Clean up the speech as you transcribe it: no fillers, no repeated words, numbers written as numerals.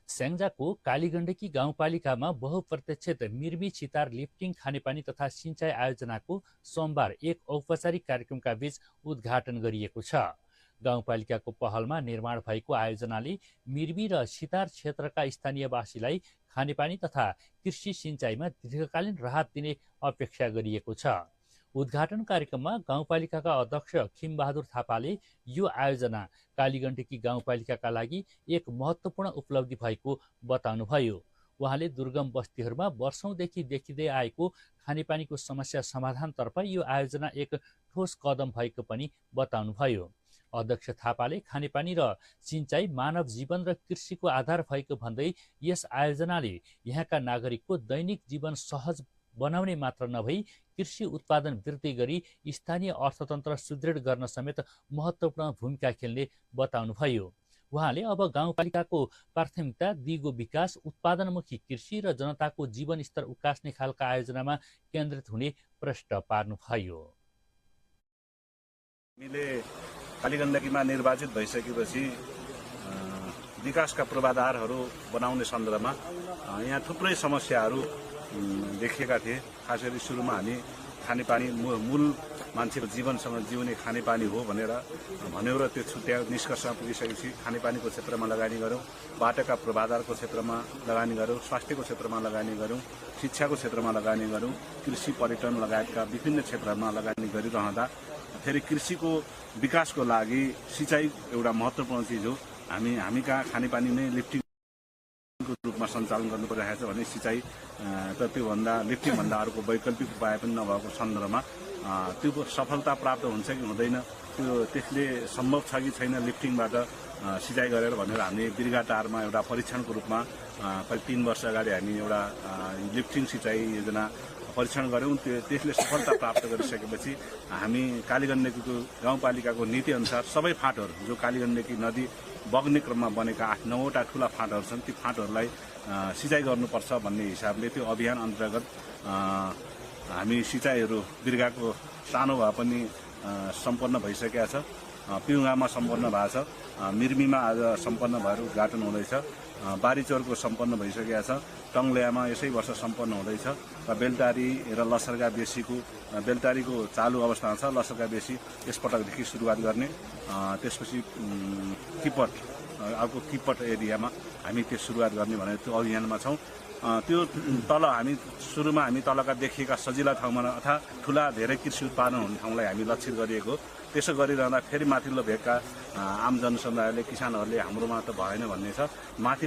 स्याङ्जाको कालीगण्डकी गाउँपालिकामा बहुप्रतीक्षित मिर्मी छितार लिफ्टिङ खानेपानी तथा सिंचाई आयोजनाको सोमबार एक औपचारिक कार्यक्रमका बीच उद्घाटन गरिएको छ। गाउँपालिकाको पहलमा निर्माण भएको आयोजनाले मिर्मी र छितार क्षेत्रका स्थानीयवासीलाई खानेपानी तथा कृषि सिंचाइमा दीर्घकालीन राहत दिने अपेक्षा गरिएको छ। उद्घाटन कार्यक्रममा गाउँपालिकाका अध्यक्ष खिमबहादुर थापाले यो आयोजना कालीगण्डकी गाउँपालिकाका लागि एक महत्त्वपूर्ण उपलब्धि भएको बताउनुभयो। उहाँले दुर्गम बस्तीहरूमा वर्षौंदेखि देखिँदै आएको खानेपानीको समस्या समाधानतर्फ यो आयोजना एक ठोस कदम भएको पनि बताउनुभयो। अध्यक्ष थापाले खानेपानी र सिंचाई मानव जीवन र कृषिको आधार भएको भन्दै यस आयोजनाले यहाँका नागरिकको दैनिक जीवन सहज बनाउने मात्र नभई कृषि उत्पादन वृद्धि गरी स्थानीय अर्थतन्त्र सुदृढ गर्न समेत महत्त्वपूर्ण भूमिका खेल्ने बताउनुभयो। उहाँले अब गाउँपालिकाको प्राथमिकता दिगो विकास, उत्पादनमुखी कृषि र जनताको जीवन स्तर उकास्ने खालका आयोजनामा केन्द्रित हुने प्रश्न पार्नुभयो। हामीले कालीगण्डकीमा निर्वाचित भइसकेपछि विकासका पूर्वाधारहरू बनाउने सन्दर्भमा यहाँ थुप्रै समस्याहरू देखिएका थिए। खास गरी सुरुमा हामी खानेपानी मूल मान्छेको जीवनसँग जिउने खानेपानी हो भनेर भन्यौँ र त्यो छुट्यायो। निष्कर्षमा पुगिसकेपछि खानेपानीको क्षेत्रमा लगानी गऱ्यौँ, बाटोका पूर्वाधारको क्षेत्रमा लगानी गऱ्यौँ, स्वास्थ्यको क्षेत्रमा लगानी गऱ्यौँ, शिक्षाको क्षेत्रमा लगानी गऱ्यौँ, कृषि पर्यटन लगायतका विभिन्न क्षेत्रहरूमा लगानी गरिरहँदा फेरि कृषिको विकासको लागि सिँचाइ एउटा महत्त्वपूर्ण चिज हो। हामी कहाँ खानेपानी नै लिफ्टिङ रूपमा सञ्चालन गर्नु परिरहेको छ भने सिँचाइ त त्योभन्दा लिफ्टिङभन्दा अर्को वैकल्पिक उपाय पनि नभएको सन्दर्भमा त्यो सफलता प्राप्त हुन्छ कि हुँदैन, त्यसले सम्भव छ कि छैन लिफ्टिङबाट सिँचाइ गरेर भनेर हामीले बिर्गाटारमा एउटा परीक्षणको रूपमा 3 वर्ष अगाडि हामी एउटा लिफ्टिङ सिँचाइ योजना परीक्षण गऱ्यौँ। त्यसले सफलता प्राप्त गरिसकेपछि हामी कालीगण्डकीको गाउँपालिकाको नीतिअनुसार सबै फाँटहरू जो कालीगण्डकी नदी बग्ने क्रममा बनेका 8-9वटा ठुला फाँटहरू छन्, ती फाँटहरूलाई सिँचाइ गर्नुपर्छ भन्ने हिसाबले त्यो अभियान अन्तर्गत हामी सिँचाइहरू बिर्गाको सानो भए पनि सम्पन्न भइसकेका छ, पिउगामा सम्पन्न भएको छ, मिर्मीमा आज सम्पन्न भएर उद्घाटन हुँदैछ, बारीचौरको सम्पन्न भइसकेका छ, टङ्ग्ल्यामा यसै वर्ष सम्पन्न हुँदैछ र बेलटारी र लसरका बेसीको बेलटारीको चालु अवस्थामा छ, लसरका बेसी यसपटकदेखि सुरुवात गर्ने, त्यसपछि किपट अर्को किपट एरियामा हामी त्यो सुरुवात गर्ने भनेर त्यो अभियानमा छौँ। त्यो तल हामी सुरुमा हामी तलका देखिएका सजिला ठाउँमा अथवा ठुला धेरै कृषि उत्पादन हुने ठाउँलाई हामी लक्षित गरिएको। त्यसो गरिरहँदा फेरि माथिल्लो भेगका आम जनसमुदायले किसानहरूले हाम्रोमा त भएन भन्ने छ, माथि